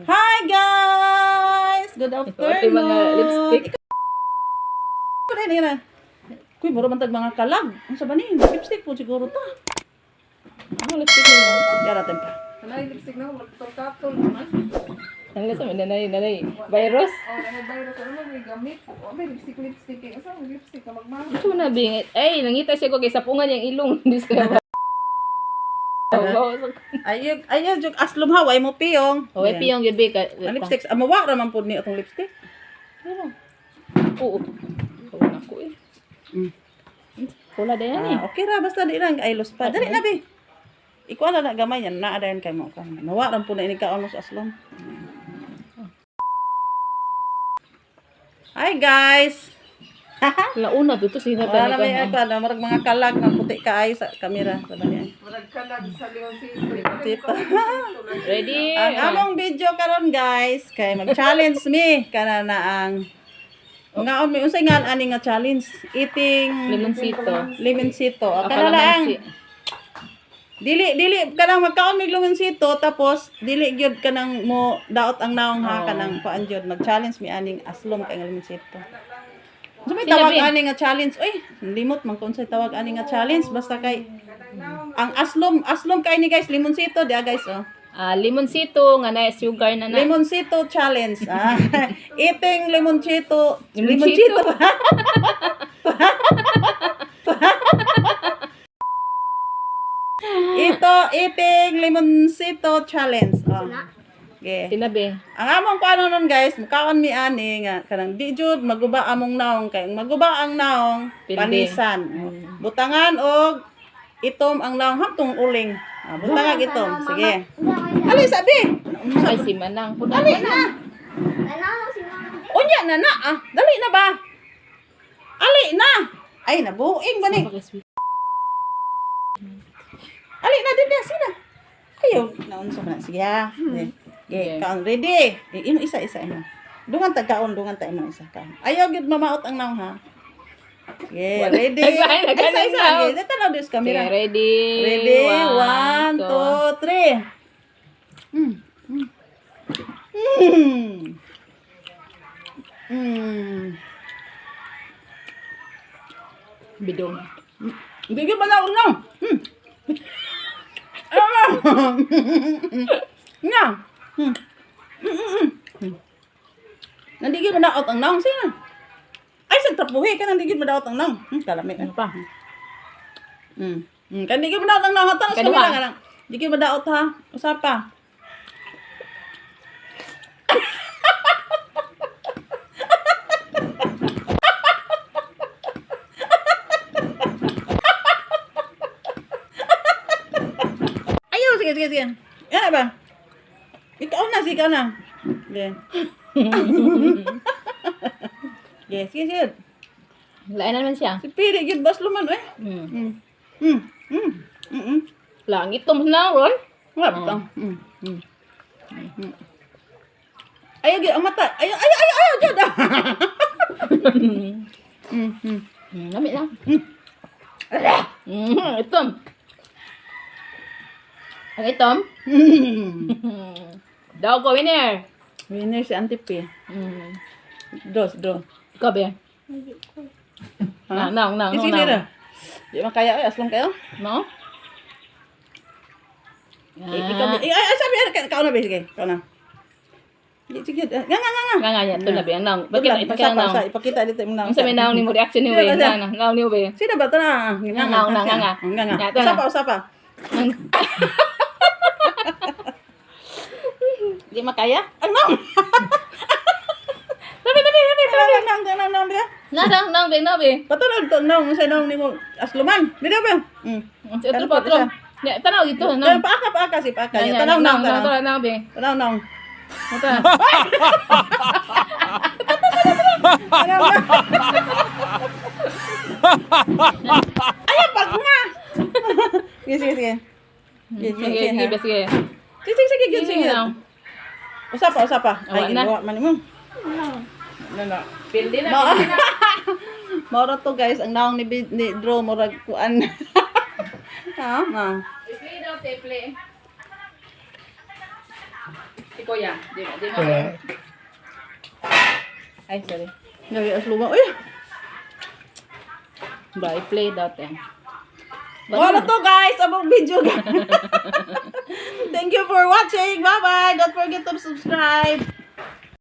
Hi guys! Good afternoon. Ito mga lipstick. Ikaw na na. Kuy, mura man tag mga kalag. Unsa ba ni? Lipstick po siguro ta. Ano lipstick mo? Yara pa. Nanay, lipstick na ako, magtutol-tatol naman. Ang lasa mo, nanay, nanay. Virus? Oh, nanay, virus. Ano may gamit? Oh, may lipstick, lipstick. Eh, asa may lipstick ka magmahal? Ito na, bingit. Ay, nangita siya ko kay sapungan yung ilong. Hindi siya ba? Ayo, ayo jug aslom ha, way mo piyong. Oh, ay piyong yun, ka. Ang lipstick, mawa ra man pud ni atong lipstick. Oo. Oo na ko eh. Pula din yan eh. Ah, okay ra basta di lang ay los pa. Dali na bi. Ikuha na na gamay yan, naa dayon kay mo. Mawa ra pud na ini kaon mo sa aslom. Hi guys. Launa, dito siya Wala na may ako, ano, murag mga kalag nga puti kaayo sa kamera sa bani. Murag kalag sa Leoncito. Tito. Ready? Ang among video karon guys, kay mag-challenge mi kana na ang nga mi unsay nga ani nga challenge, eating Limoncito. limoncito. Ah, O, kana na ang kalamansi. dili dili kanang magkaon mig limoncito tapos dili gyud kanang mo daot ang naong ha, kanang kuan gyud mag-challenge mi aning aslom kay nga limoncito. So may tawag Sinabi. ani nga challenge. Uy, limot man kung unsay tawag ani nga challenge basta kay ang aslom aslom kay ni guys limoncito di guys oh. Ah, limoncito nga na sugar na na. Limoncito challenge. Ah. Eating limoncito. Limoncito. Limoncito. Ito, eating limoncito challenge. Oh. Okay. Sinabi. Ang among kuano nun guys, mukaon mi ani nga kanang di jud maguba among naong kay ang maguba ang naong Pildi. panisan. Butangan og itom ang naong hamtong uling. Ah, butangan itom. Sige. Ali sabi. Ay, si Manang. Puno Dali na. Unya na na ah. Dali na ba? Ali na. Ay nabuing ba ni? Ali na din na sina. Ayaw, naunsa man na. Sige ha. Sige, Okay. kaon ready. Eh, imo isa isa imo. Dungan ta kaon, dungan ta imo isa kaon. Ayaw gyud mamaot ang naong ha. Sige, ready. Naglain, Ay, isa naglain isa. naong. Sige, tanaw dis Sige, camera. ready. Ready? One, two, three. Bidong. Hindi ka ba na ulang? Ah! Nga. Nandigil madaot ang naong sina. Ay, sa trapuhi ka nandigil madaot ang naong. Kalami. Ano pa? Kan digil madaot ang naong. Tanos Kaduha. kamera nga lang. Digil madaot ha. Usapa. Ayaw, sige, sige, sige. Yan na ba? Ikaw na, sige, ikaw na. Sige. Sige, sige, sige. Lain na naman siya. Si Piri, yun, bas luman, eh. Lang, itom na, Ron. Wala ba? Ayaw, gyud, ang mata. Ayaw, ayaw, ayaw, ayaw, gyud. Lami lang. Itom. Ang itom. Daw ko, winner. Winner si Auntie P. Dos, do. Ikaw, be. Ha? Nang, nang, nang, Sige nang. na. Di man kaya, ay, aslong kayo. No? Eh, ikaw, ay, ay, sabi, ay, ikaw na, be. Sige, ikaw na. Sige, sige. Nga, nga, nga, nga. Nga nga niya, ito na, be. Ang nang. Ito Bakit lang, ipakita ang isa pa, nang? isa, Ipakita dito yung nang. Ang sa may naong ni mo, reaction ni Wey. Sino ba Nang, nang, naong ni Wey. Sino ba ito na? Nga, Nga, nga, nga, nga. Nga, nga. Nga, ito na. Usapa, usapa. Di makaya? Ang nang! Tabi, tabi, tabi. Ang nang, ang nang, ang nang, ang Nang, nang, nang, be, nang, be. Patulog to nang sa nang nimo asluman. Dito ba? Ito pa, ito. Ya, tanaw dito, Nang nang. paaka paaka si paaka. Nang, Tanaw nang, nang nang, tanaw. nang, nang, be. Tanaw nang. Ito. Tanaw nang. Ay, pag nga. Sige, sige, sige. Sige, sige, Sige, sige. sige, be, sige. Sige, sige, sige, Sige, sige. nang. Usapa, usapa. Awa Ay, na. ginawa man mo. No, no. Pildi na, Ma- pildi na. Moro to guys, ang naong ni Drew murag kuan. Ha? Ma. I-play daw, te, play. Si Kuya. Di mo. Ay, sorry. Gabi asluma. Uy! Ba, i-play daw, te. Wala to, guys, among video, guys. Thank you for watching. Bye-bye. Don't forget to subscribe.